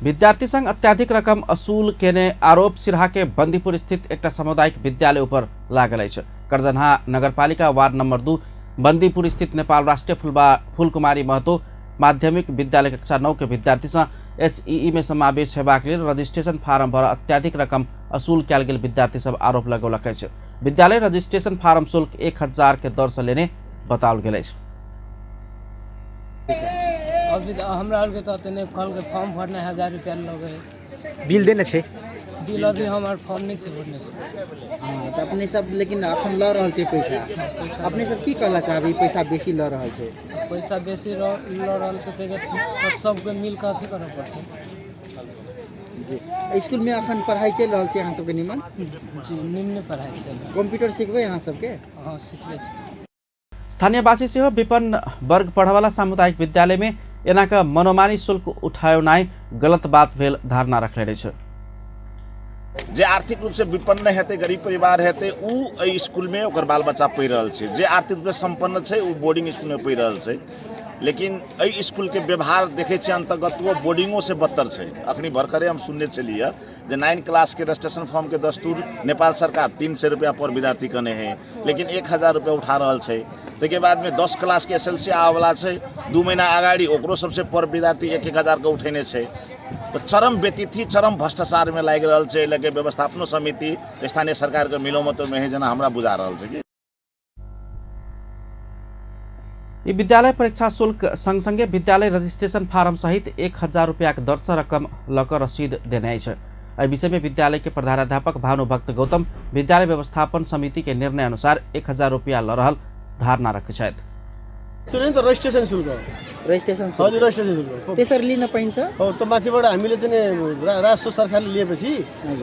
विद्यार्थी संग अत्याधिक रकम असूल केने आरोप सिरहा के बंदीपुर स्थित एकटा सामुदायिक विद्यालय ऊपर लागल अछि। करजनहा नगरपालिका वार्ड नंबर 2 बंदीपुर स्थित नेपाल राष्ट्रीय फूलकुमारी महतो माध्यमिक विद्यालय कक्षा 9 के विद्यार्थी सँ एसईई में समावेश हेबाक लेल रजिस्ट्रेशन फार्म भर अत्याधिक रकम असूल कयल गेल विद्यार्थी सब आरोप लगौलक अछि। विद्यालय रजिस्ट्रेशन फार्म शुल्क 1000 के दर से लेने बताओल गेल अछि। अभी तऽ हमरा आरके तऽ ओते नहि कहलकै, फॉर्म भरने 1000 रुपया लगै है। बिल देने छै? बिल अभी हमर फॉर्म नहि छै भरने छै। हँ, तऽ अपने सब लेकिन अखन लऽ रहल छै पैसा। अपने सब की कहला चाहबै, ई पैसा बेसी लऽ रहल छै? पैसा बेसी लऽ रहल छै तऽ सबके मिल कऽ अथी करऽ पड़तै। जी, इसकुलमे अखन पढ़ाइ चलि रहल छै अहाँ सबके निमन? जी, निम्न पढ़ाइ छै। कंप्यूटर सिखबै अहाँ सबके? हँ, सिखबै छै। स्थानीयवासी सेहो विपन्न वर्ग पढ़यवला सामुदायिक विद्यालय में एना कऽ मनोमानी शुल्क उठाओनाइ गलत बात भेल धारणा रखने अछि। जे आर्थिक रूप से विपन्न हेतै, गरीब परिवार हेतै, उ एहि स्कूलमे ओकर बाल बच्चा पढ़ि रहल छै। जे आर्थिक रूपसँ सम्पन्न छै ओ बोर्डिंग स्कूलमे पढ़ि रहल छै। लेकिन एहि स्कूलके व्यवहार देखै छियै अन्तर्गत ओ बोर्डिंगोसँ बदतर छै। अखनी भरखरे हम सुनने छलियै जे 9 क्लासके रजिस्ट्रेशन फॉर्मके दस्तूर नेपाल सरकार 300 रुपैआ पर विद्यार्थी कहने है, लेकिन 1000 रुपैआ उठा रहल छै। ताहिके बादमे 10 क्लासके एस एल सी आबऽवला छै 2 महीना अगाडि, ओकरो सबसे पर विद्यार्थी 1-1 हजारके उठेने छै। तऽ चरम व्यतिथि चरम भ्रष्टाचारमे लागि रहल छै। एहि लऽ कऽ व्यवस्थापनो समिति स्थानीय सरकारके मिलोमतोमे है जेना हमरा बुझा रहल छै। कि ई विद्यालय परीक्षा शुल्क संग संगे विद्यालय रजिस्ट्रेशन फार्म सहित 1000 रुपया के दर से रकम लऽ कऽ रसीद देने अछि। एहि विषय में विद्यालय के प्रधानाध्यापक भानुभक्त गौतम विद्यालय व्यवस्थापन समिति के निर्णय अनुसार 1000 रुपया लऽ रहल धारणा रखै छथि। त्यो नि त रजिस्ट्रेसन शुल्क। रजिस्ट्रेसन शुल्क। हजुर, रजिस्ट्रेसन शुल्क। त्यसरी लिन पाइन्छ? हो, त्यो माथिबाट हामीले चाहिँ नि राजस्व सरकारले लिएपछि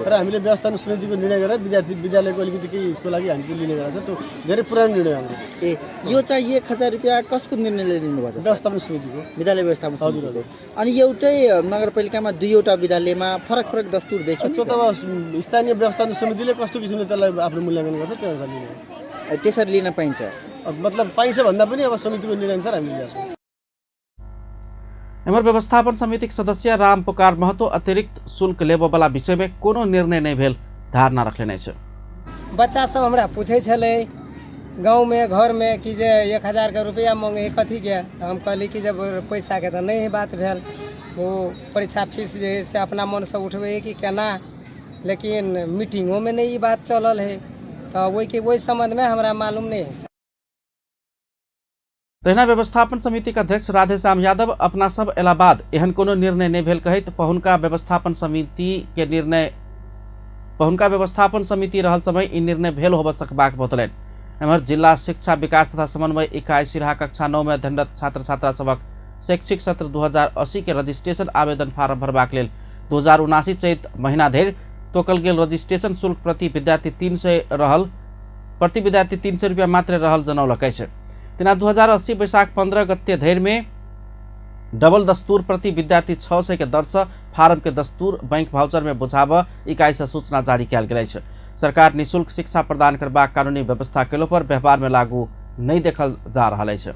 र हामीले व्यवस्थापन समितिको निर्णय गरेर विद्यार्थी विद्यालयको अलिकति केहीको लागि हामीले लिने गरेको छ। त्यो धेरै पुरानो निर्णय हाम्रो। ए, यो चाहिँ 1000 रुपियाँ कसको निर्णयले लिनुभएको छ? व्यवस्थापन समितिको। विद्यालय व्यवस्थापन हजुर, समितिको। हजुर। अनि एउटै नगरपालिकामा दुईवटा विद्यालयमा फरक फरक दस्तुर देखियो नि त्यो त त? अब स्थानीय व्यवस्थापन समितिले कस्तो किसिमले त्यसलाई आफ्नो मूल्याङ्कन गर्छ त्यो अनुसार लिने। ए, त्यसरी लिन पाइन्छ? अब मतलब पाइन्छ भन्दा पनि अब समितिको निर्णय अनुसार हामीले लिएको छौँ। एम्हर व्यवस्थापन समितिक सदस्य राम पुकार महतो अतिरिक्त शुल्क लेबऽवला विषयमे कोनो निर्णय नहि भेल धारणा रखने अछि। बच्चा सब हमरा पूछै छलै गाँवमे घरमे कि जे 1000 के रुपैआ मांगे है कथीके, तऽ हम कहली कि जब पैसाके तऽ नहि बात भेल, ओ परीक्षा फीस जे है से अपना मनसँ उठबै है कि केना, लेकिन मीटिंगोमे नहि ई बात चलल है, तऽ ओहिके ओहि सम्बन्धमे हमरा मालूम नहि है। तहिना व्यवस्थापन समितिक अध्यक्ष राधेश्याम यादव अपना सब अयला बाद एहन कोनो निर्णय नहि भेल कहैत पहुनका व्यवस्थापन समिति के निर्णय पहुनका व्यवस्थापन समिति रहल समय ई निर्णय भेल होबऽ सकबाक बतौलनि। एम्हर जिल्ला शिक्षा विकास तथा समन्वय इकाई सिरहा कक्षा 9 में अध्ययनरत छात्र छात्रा सभक शैक्षिक सत्र 2080 के रजिस्ट्रेशन आवेदन फारम भरबाक लेल 2079 चैत महीना धरि तोकल गेल रजिस्ट्रेशन शुल्क प्रति विद्यार्थी 300 रहल प्रति विद्यार्थी 300 रुपया मात्र रहल जनौलक अछि। तेना 2080 वैशाख 15 गते धरि में डबल दस्तूर प्रति विद्यार्थी 600 के दर से फार्म के दस्तूर बैंक भाउचर में बुझाबऽ इकाई से सूचना जारी कयल गेल अछि। सरकार निःशुल्क शिक्षा प्रदान करबाक कानूनी व्यवस्था केलो पर व्यवहार में लागू नहीं देखल जा रहल अछि।